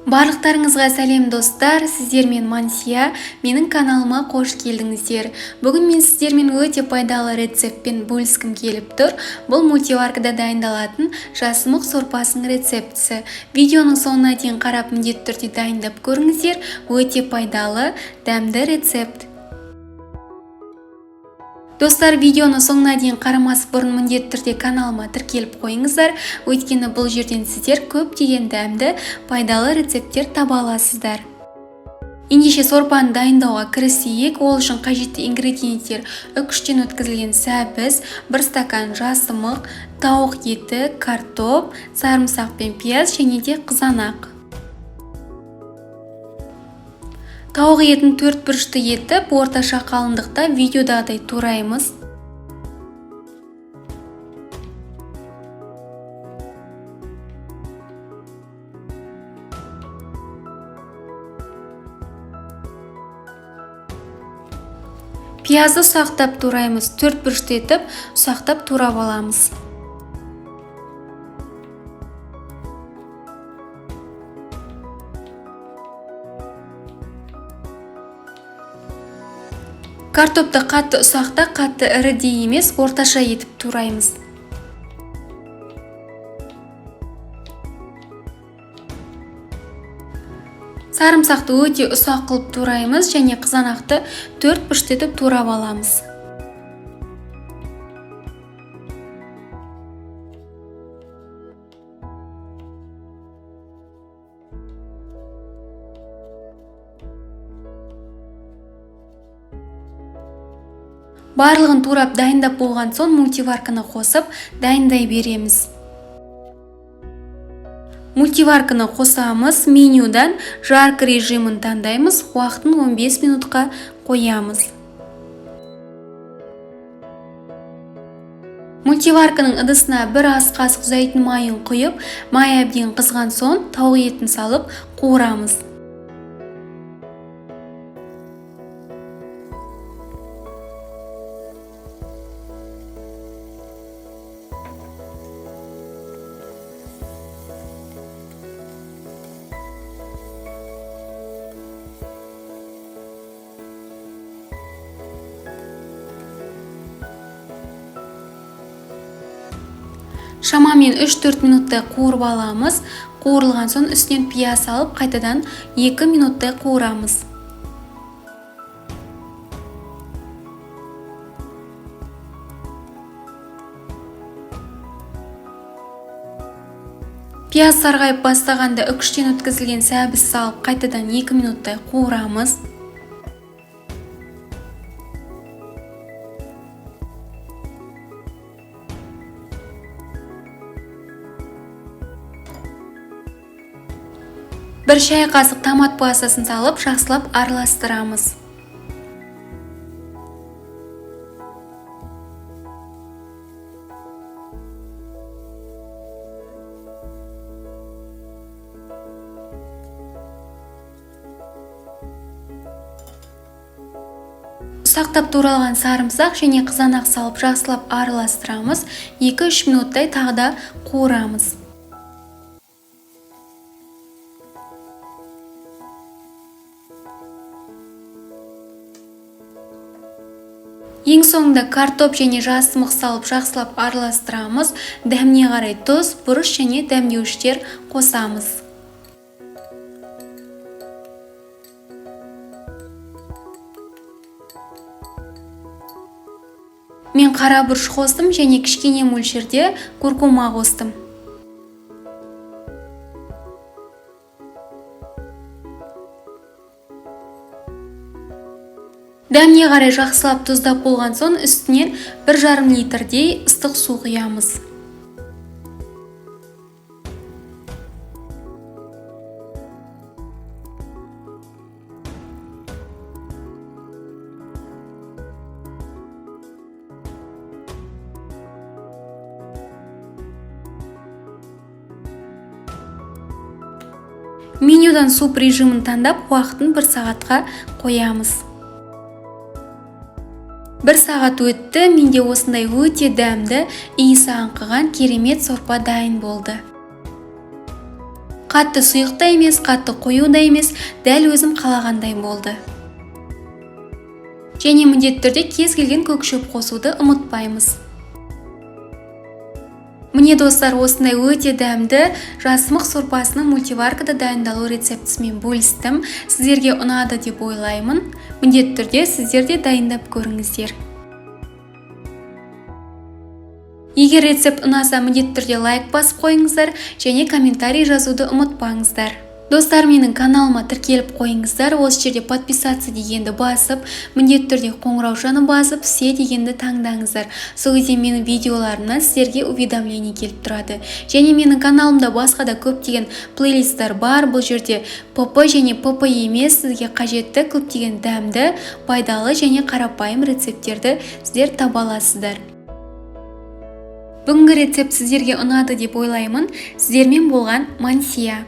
Барлықтарыңызға сәлем, достар! Сіздермен Мансия. Менің каналыма қош келдіңіздер. Бүгін мен сіздермен өте пайдалы рецептпен бөліскім келіп тұр. Бұл мультиваркада дайындалатын жасымық сорпасының рецептісі. Видеоның соңына дейін қарап, міндетті түрде дайындап көріңіздер. Өте пайдалы, дәмді рецепт. Достар, видеоны соңына дейін қарамас бұрын міндетті түрде каналыма тіркеліп қойыңыздар, өйткені бұл жерден сіздер көптеген дәмді, пайдалы рецепттер таба аласыздар. Ендеше сорпаны дайындауға кірісейік. Ол үшін қажетті ингредиенттер: үкіштен өткізілген сәбіз, 1 стакан жасымық, тауық еті, картоп, сарымсақ пен пияз және де қызанақ. Тауық етін 4 бұрышты етіп, орташа қалыңдықта видеодағыдай тураймыз. Пиязды ұсақтап тураймыз, 4 бұрышты етіп, ұсақтап турап аламыз. Картопты қатты ұсақта, қатты ірі де емес, орташа етіп тураймыз. Сарымсақты өте ұсақ қылып тураймыз және қызанақты 4 бұрышты етіп турап аламыз. Барлығын турап дайындап болған соң мультиварканы қосып дайындай береміз. Мультиварканы қосамыз, менюдан жарко режимін таңдаймыз, уақытын 15 минутқа қоямыз. Мультиварканың ыдысына бір ас қасық зәйтүн майын құйып, май әбден қызған соң тауық етін салып қуырамыз. Шамамен үш-төрт минуттай қуырып аламыз. Қуырылған соң үстінен пияз салып, қайтадан 2 минуттай қуырамыз. Пияз сарғайып бастағанда үкіштен өткізілген сәбіз салып, қайтадан 2 минуттай қуырамыз. Бір шай қасық томат пастасын салып, жақсылап араластырамыз. Ұсақтап туралған сарымсақ және қызанақ салып, жақсылап араластырамыз. 2-3 минуттай тағы да қуырамыз. Ең соңында картоп және жасымық салып, жақсылап араластырамыз. Дәміне қарай тұз, бұрыш және дәмдеуіштер қосамыз. Мен қара бұрыш қостым және кішкене мөлшерде куркума қостым. Дәміне қарай жақсылап тұздап болған соң үстінен бір жарым литрдей ыстық су құямыз. Менюдан суп режимін таңдап, уақытын 1 сағатқа қоямыз. 1 сағат өтті, менде осындай өте дәмді, иісі аңқыған керемет сорпа дайын болды. Қатты сұйық та емес, қатты қою да емес, дәл өзім қалағандай болды. Және міндетті түрде кез келген көк шөп қосуды ұмытпаймыз. Міне, достар, осындай өте дәмді жасымық сорпасының мультиваркада дайындалу рецептісімен бөлістім. Сіздерге ұнады деп ойлаймын. Міндетті түрде сіздер де дайындап көріңіздер. Егер рецепт ұнаса, міндетті түрде лайк басып қойыңыздар және комментарий жазуды ұмытпаңыздар. Достар, менің каналыма тіркеліп қойыңыздар. Осы жерде «Подписаться» дегенді басып, міндетті түрде қоңыраушаны басып, «Все» дегенді таңдаңыздар. Сол кезде менің видеоларымнан сіздерге уведомление келіп тұрады. Және менің каналымда басқа да көптеген плейлисттер бар. Бұл жерде ПП және ПП емес, сізге қажетті көптеген дәмді, пайдалы және қарапайым рецепттерді сіздер таба аласыздар. Бүгінгі рецепт сіздерге ұнады деп ойлаймын. Сіздермен болған Мансия.